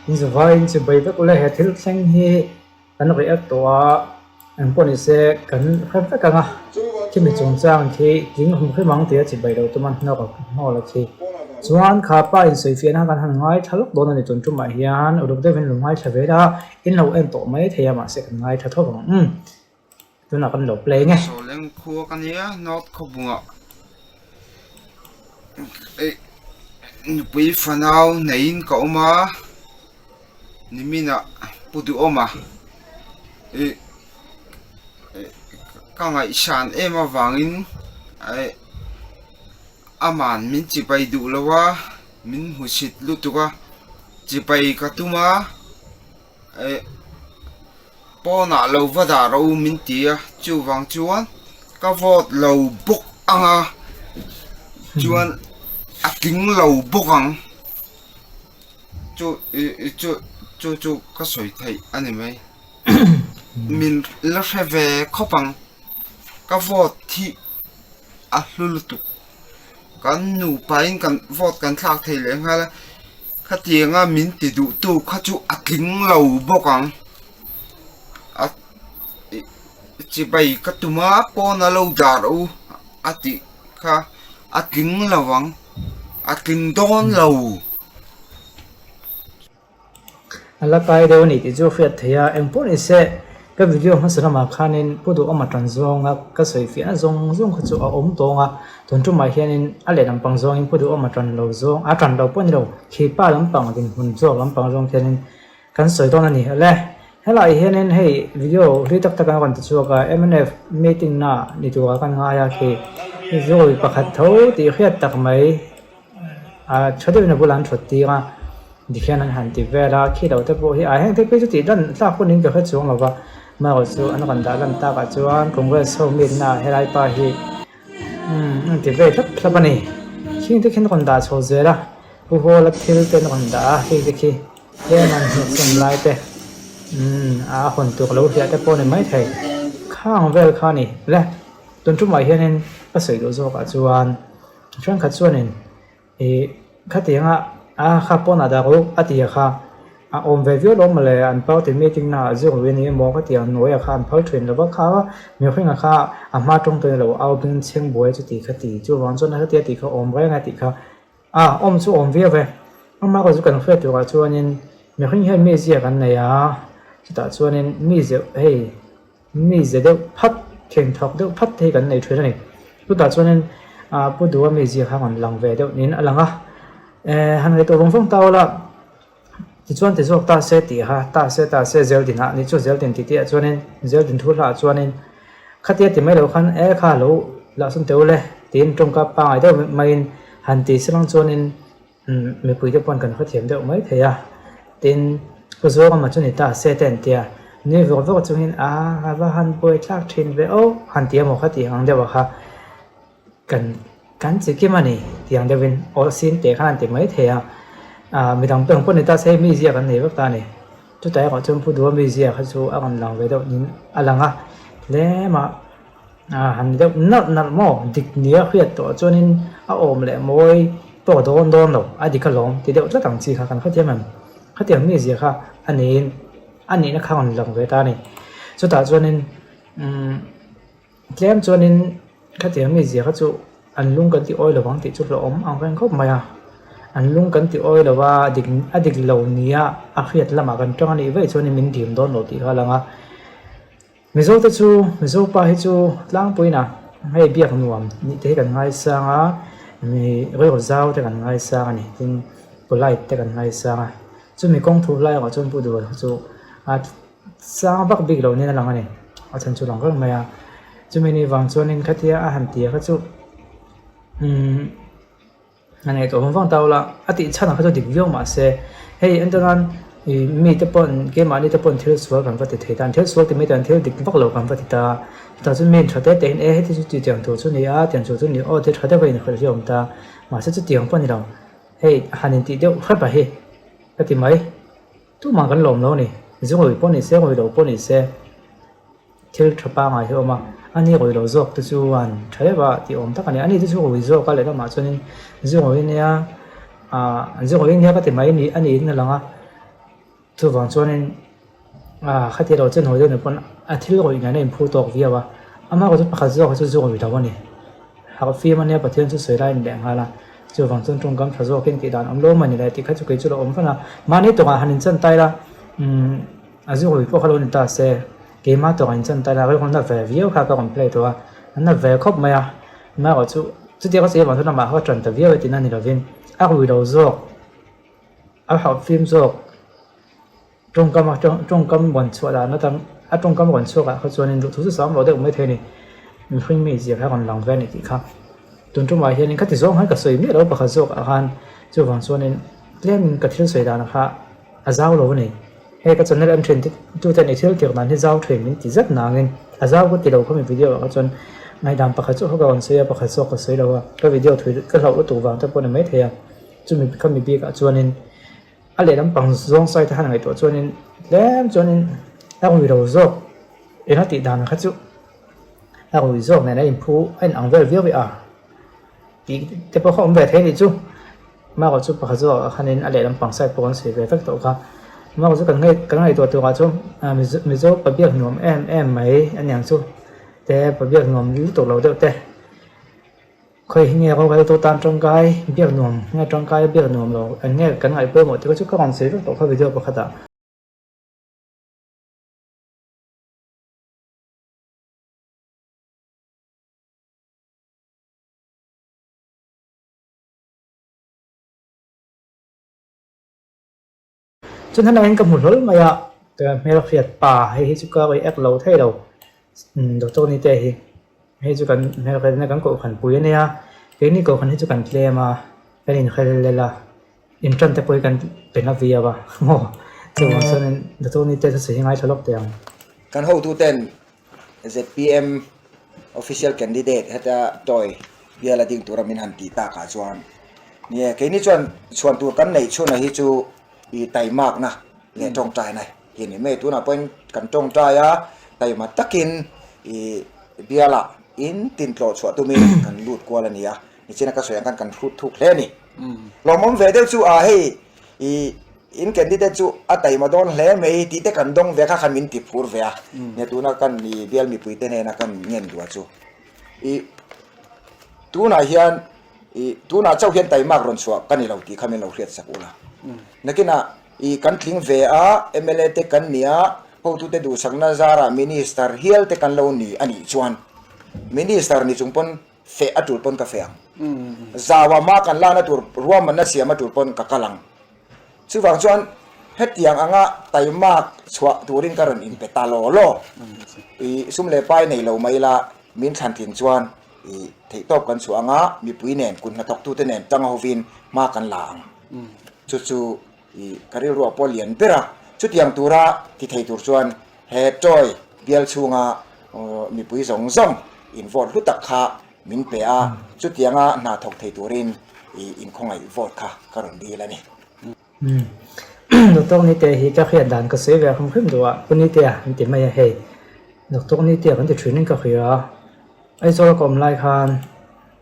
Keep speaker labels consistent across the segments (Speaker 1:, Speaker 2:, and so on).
Speaker 1: In zavaiin chibai vek ule he thil thleng hi kan react tawh a engpawh ni se kan hre vek ang a khimi chungchang khi tling hum hrim ang tia chibai lo tum a hnawk a hnawl a khi chuan kha pa in sawifiahna kan han ngaithla lawk dawn a ni tun tumah hian uluk deuhin lo ngaithla ve la in lo en tawh mai thei a mahse kan ngaithla tho vang umm tunah kan lo play nge.
Speaker 2: Sawleng khua ka nia North Khawbungah nupui fanau neiin ka awm a niminah Pu Duhawma ih ka ngaihsan em avangin eh aman min chibai duh lo a min hmusit lutuk a chibai ka tum a eh pawnah lo va dah ro min ti a chuvang chuan ka vote lo bawk ang a chuan a tling lo bawk ang chu ih chu chu chu ka sawi theih a ni mai min la hre ve khawp ang ka vote hi a hlu lutuk kan nupa in kan vote kan thlak thei leh nghal a khatianga min ti duh tu kha chu a tling lo bawk ang a chibai ka tum a pawn a lo dar u a tih kha a tling lo ang a tling dawn lo.
Speaker 1: A la kai deuh a ni tih chu a hriat theih a, engpawh ni se ka video hmasa lamah khanin Pu Duhawma tan zawnga ka sawi fiahna zawng zawng kha chu a awm tawng a, tun tumah hianin a leh lampang zawngin Pu Duhawma tan lo zawng a tan lo pawh a ni lo, khipa lampang dinhmun zawk lampang zawng khianin kan sawi dawn a ni ale. Helaiah hianin hei video hlui tak tak an rawn ti chhuak a, mnf meeting na ni turah kan ngai a khi zawi pakhat tho tih hriat tak mai. A tha deuhin a bulah an thawt tir a tikhian an han ti vel a khi lo te pawh hi a heng te phei chu tih lan tlak hun in ka hre chuang lo va amaherawh chu an rawn dah lan takah chuan congress ho meet na ah helai pa hi umm an ti vel hlap hlap a ni khing te khian rawn dah chho zel a pu hawla thil te an rawn dah a hei te khi tlem an hnawhchawm lai te umm a hawn tur lo hliah te pawh a ni maithei khang vel kha a ni le tun tumah hianin ka sawi duh zawkah chuan. Thenkhat chuanin ih khatianga a kha pawnah dah rawh a ti a kha a awm ve viau lo mawle an party meeting naah zir lui a ni emaw khatiang hnuaiah kha an phal thin lova kha mihringa kha a hma tawng tawhin a lo au bing chheng buai chuti kha ti chuvang chuan khatia tih kha awm reng a tih kha a awm chu awm viau e amah chu kan hriat turah chuanin mihring hian mi ziak an nei a chutah chuanin mi zeuh hei. Mi ze deuh phat, theng thawk deuh phat te hi kan nei thin a ni. Chutah chuanin ah Pu Duha mi zia kha rawn lang ve deuh niin a lang a. Eh han ngaihtuah vawng vawng ta ula, tichuan ti zawk ta se tih kha, ta se ta se Zeldin ah nih chu Zeldin tih tihah chuanin Zeldin thu hlahah chuanin khatia ti mai lo khan eh kha lo lahsawn teh ule tiin tawngka pangngai deuh maiin han ti se lang chuanin Mipui te pawn kan hrethiam deuh mai thei a, tin Pu Zorama chu ni ta se te an tia, nui vawk vawk chungin a a va han buai thlak thin ve aw han ti emaw kha tih ang deuh a kha kan kan chi kim a ni tih ang deuhin aw sin teh khan an ti mai thei a, ah midang pawh pawh ni ta se hei mi ziak an nei vek ta a ni, chutah erawh chuan Pu Duha mi ziak kha chu a rawn lang ve deuh niin a lang a, tlem a. A han ni deuh nalh nalh maw? Dik nia hriat tawh chuanin a awm leh mawi pawh dawn dawn lo, a dik alawm ti deuh tlat ang chi kha kan hrethiam em? Khatiang mizia kha a niin a nihna kha rawn lang ve ta a ni. Chutah chuanin umm tlem chuanin khatiang mizia kha chu an lung kan ti awi lovang tih chu hlauhawm ang reng khawp mai a. An lung kan ti awi lo a, dik a dik lo nia a hriat lamah kan tang a nih vaih chuanin min dim dawn lo tih kha a lang a. Mizo te chu, Mizo pa hi chu tlangpuiin a hei biak nuam nih te hi kan ngaisang a, mi rilru zau te kan ngaisang a ni, tin polite te kan ngaisang a, chumi kawng thu lai erawh chuan Pu Duha chu a sang vak bik lo niin a lang a ni, a chhan chu lang reng mai a, chumi ni vang chuanin khatia a han ti a kha chu umm. A ngaihtuah vang vang ta ula, a tih chhan ang kha chu dik viau mah se, hei en chuan ih mite paw'n keimahni te paw'n thil sual kan va ti thei ta, an thil sual ti mai ta an thil dik vak lo kan va ti ta, chutah chuan mi tha te te in e heti chu tiang tur chu ni a, tiang tur chu ni aw ti tha deuh a inhrilh hi a awm ta, mahse chutiang pawh a ni lo, hei han intih deuh hrep a hi ka ti mai, tumah kan lawm lo a ni, zungawi pawh ni se ngawi lo pawh ni se. Thil tha pangai hi a awm a, ani rui lo zawk te chuan tha deuh a tih awm tak a ni. Ani te chu rui zawk a lehlamah chuanin zu rui nia ahh zu rui nia ka ti mai a ni a niin a lang a. Chuvang chuanin ah khati lo chen hawi deuh ni pawn a thil rawih nen a inphu tawk viau a, amah erawh chu pakhat zawk hi chu zu rawih lo a ni. Harh fim a nia Pathian chu sawi lai a ni leh nghal a, chuvang chuan tawngkam tha zawkin tih dan awm lo mai ni le tih kha chu kei chu lo awm fan a, mahni tawngah han inchan tai la umm a zu rawih pawh kha lo ni ta se keimah tawngah inchan tai la rilru na ve viau kha ka rawn play tawh a, a na ve khawp mai a, amaherawh chu chutiang a sawi avang chuan amah kha ka tan ta viau e tihna ni lovin a rui lo zawk. A hauh fim zawk tawngkam a tawngkam rawn chhuah dan atang a tawngkam rawn chhuak ah kha chuanin duhthu chu sam lo deuh mai thei a ni mihring mi zir kha rawn lang ve a ni tih kha tun tumah hianin khati zawng khan ka sawi miah lo pakhat zawk ah khan chuvang chuanin tlemin ka thil sawi dan kha a zau lo a ni hei ka channel en thin te tute nih thil tirh dan hi zau thin min ti zet nangin a zau ka ti lo khawmi video ah kha chuan ngaihdan pakhat zawk kha ka rawn sawi a pakhat zawk ka sawi lo a ka video thui ka hlauh lutuk vang te pawh a ni maithei a. Chumi khami bikah chuanin a lehlam pang zawng side a han ngaihtuah chuanin tlem chuanin a rui lo zawk eng a tih dan kha chu a rui zawk nen a inphu a inang vel viau a tih te pawh kha awm ve thei a nih chu marawh chu pakhat zawkah khanin a lehlam pang side pawh kan sawi ve vek tawh kha marawh chu kan ngaih kan ngaihtuah turah chuan mizo mizo pa biak nuam em em mai a niang chu te pa biak nuam lutuk lo deuh te. Khawi hi nge roreltu tan tangkai biak nuam nge tangkai biak nuam lo eng nge kan ngaih pawimawh tih kha chu ka rawn sawi vek tawh kha video pakhatah. Chuan helaiah hian ka hmu hlawl mai a, ka hmelhriat pa hei hi chu ka rawi ek lo thei lo Doctor Nite hi hei chu kan hmelhriat ina kan kohhran pui a nia keini kohhran hi chu kan tlem a kan inhrel lel a intan te pawh hi kan pe na viau a maw chuvang chuanin Doctor Nite chu sawi hi ngaithla lawk teh ang.
Speaker 3: Kan hotuten zpm official candidate heta toy biala ding tura min han tih takah chuan ni e keini chuan chhuan tur kan neih chhunah hi chu ih taimakna leh tawngtaina hi a ni mai tunah pawhin kan tawngtai a taima takin ih bialah in tin tlawh chhuah tumin kan lut kual a ni a nichina ka sawi ang khan kan hrut thuk hle a ni lawmawm ve deuh chu ah hei ih In candidate chu a taima dawn hle mai tih te kan dawng ve kha khan min ti phur ve a, nia tuna kan i bial mipui te hnena kan ngen duah chu i tunah hian i tunah chauh hian taimak rawn chhuah ka ni lo tih kha min lo hriat sak ula. Nakinah i kan tling ve a, mla te kan ni a, hotute duhsakna zarah minister hial te kan lo ni a nih chuan minister ni chung pawn feh a tul pawn ka feh ang. Zau ah mah kan lakna tur ruahmanna siam a tul pawn ka kal ang. Chuvang chuan hetiang anga taimak chhuah turin ka rawn inpe ta law law. I sum leh pai nei lo mai ila min thlan tlin chuan i theihtawp kan chhuah anga mipui nen kut hnathawktute nen tang hovin hma kan la ang. Chu chu i ka rilru ah pawh lian ber a, chutiang tura ti thei tur chuan he toy bial chhunga mipui zawng zawng in vote hlu tak kha min pe a, chutianga hna thawk thei turin i inkhawngaih vote kha ka rawn dil a ni.
Speaker 1: Doctor Nite hi ka hriat dan ka sawi ve hrim hrim duh a, Pu Nitea an ti mai a hei, Doctor Nitea kan ti thin in ka hria a, Aizawl ka awm lai khan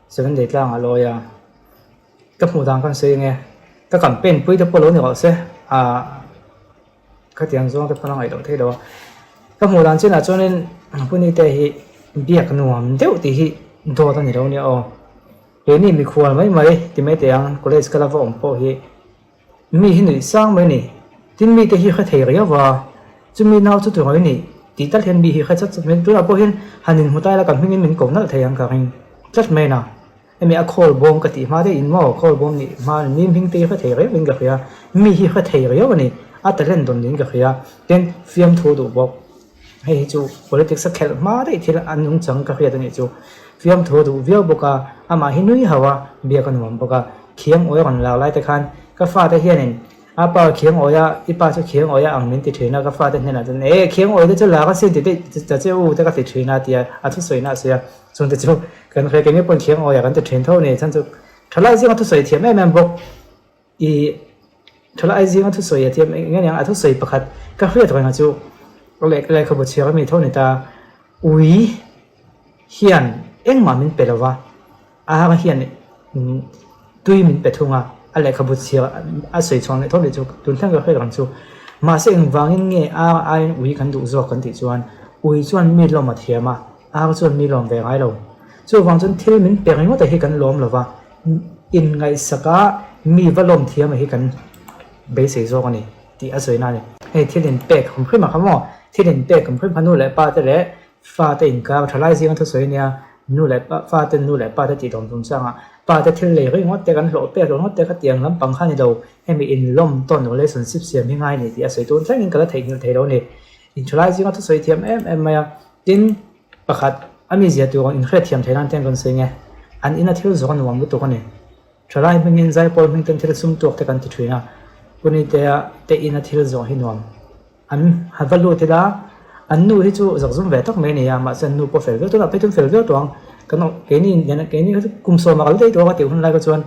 Speaker 1: Seven Day tlangah lawi a. Ka hmuh dan khan sawi enge ka campaign pui te pawh lo ni rawh se ah khatiang zawng te pawn a ngaih loh theih loh a ka hmuh dan chinah chuanin Puni te hi biak nuam deuh tih hi dawt a ni lo nia aw keini mikhual mai mai ti mai teh ang college ka la va awm pawh hi Mi hi nuih sang mai a ni. Tin mite hi hre thei riau va, chumi nau chu turawi nih tih tal hian mi hi hre chat chat mai. Tunah pawh hian han inhmu ta ila kan hmingin min ko nalh thei ang ka ring tlat mai na. Hemi a khawl bawm ka tih hma daih in maw khawl bawm nih hma mi hming te hi hre thei riau in ka hria. Mi hi hre thei riau a ni. A talent dawn niin ka hria. Tin fiamthu duh bawk. Hei hi chu politics a khelh hma daih thil a nungchang ka hriat a nih chu. Fiamthu a duh viau bawk a, amah hi nui hauh a, biak a nuam bawk a. Khiang awi a rawn lak lai te khan ka fate hianin a pa khiang awi a, i pa chu khiang awi a ang min ti thin a, ka fate hnenah chuan e khiang awi te chu lak asin ti daih ta che u te ka ti thin a tia a thusawi na a sawi a. Chungte chu kan hre keini pawn khiang awi a kan ti thin tho a ni. Chhan chu thalai zinga thusawi thiam em em bawk. I thalai zinga thusawi a thiam eng eng a thusawi pakhat ka hriat reng a chu lehkhabu chhiar ami tho ni ta ui hian engmah min pe lova a hang hian tui min pe thung a a lehkhabu chhiar a sawi chhuang leh tho ni chu tun thleng ka hriat reng chu. Mahse engvangin nge ar aiin ui kan duh zawk kan tih chuan ui chuan mi lawm a thiam a, ar chuan mi lawm ve ngai lo. Chuvang chuan thil min pe ringawt a hi kan lawm lo va, inngaihsaka mi va lawm thiam a hi kan beisei zawk a ni tih a sawina a ni. Hei thil inpek hrim hrim a kha maw? Thil inpek hrim hrim kha nu leh pa te leh Fate inkar tha lai zinga thusawi nia, nu leh pa, faten nu leh pate tih dawm chung changah pate thil lei ringawt te kan hlawh pek ringawt te kha tiang lampang kha ni lo, hemi inlawm tawn relationship siam hi ngai ni tih a sawi tun thlengin ka la theihnghilh thei lo a ni. Intha lai zinga thusawi thiam em em mai a, tin, pakhat a mizia tur ang inhriatthiam theih nan te an rawn sawi nge, an ina thil zawk a nuam lutuk a ni. Thalai hmingin Zaipawl hming ten thil sum tuak te kan ti thin a, Punitea te ina thil zawh hi nuam. An ha va lut ila, an nu hi chu zakzum ve tak mai a ni a, mahse an nu pawh fel viau tunah phei chuan fel viau tawh ang. Kan awm keini nena keini kha chu kum sawmah ka la daih tawh a ka tih hun lai kha chuan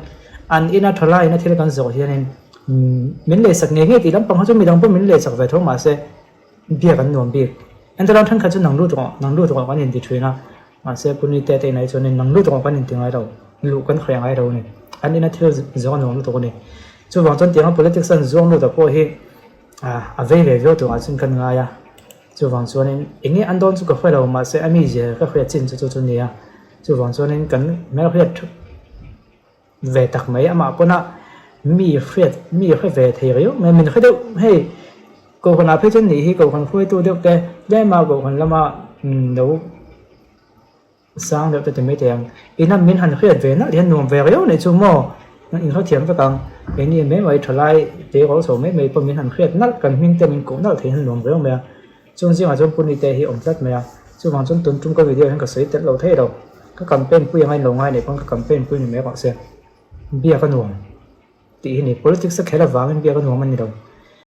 Speaker 1: an ina thalai ina thil kan zawh hianin min leisak ngei ngei tih lampang kha chu midang pawh min leisak ve tho mahse biak an nuam bik. Entirang thenkhat chu nang lut rawh nang lut rawh kan inti thin a. Mahse Puni te te inah hi chuanin nang lut rawh kan inti ngai lo, luh kan hreh ngai lo a ni. An ina thil zawng a nuam lutuk a ni. Chuvang chuan tianga politics an zuang lut ah pawh hi a vei ve viau turah chuan kan ngai a. Chuvang chuanin eng nge an dawn chu ka hre lo, mahse a mizia ka hriat chin chu chu chu nia. Chuvang chuanin kan hmelhriat ve tak mai amah pawn a mi hriat mi hre ve thei riau mai min hre deuh hei kohhran ah phei chuan nih hi kohhran hruaitu deuh te tlem a kohhran lama lo sang deuh te ti mai thei ang ina min han hriat ve nalh hian nuam ve riau nei chu maw in hrethiam vek ang keini mai mai thalai te ro chho mai mai pawh min han hriat nalh kan hming te min koh nalh thei hian nuam riau mai a. Chung zingah chuan Puni te hi awm tlat mai a, chuvang chuan tun tum ka video hian ka sawi tel lo thei lo. Ka campaign pui anga in lo ngai nei pawn ka campaign pui ni mai rawh se. Biak a nuam tih hi ni, politics a khel avangin biak a nuam a ni lo.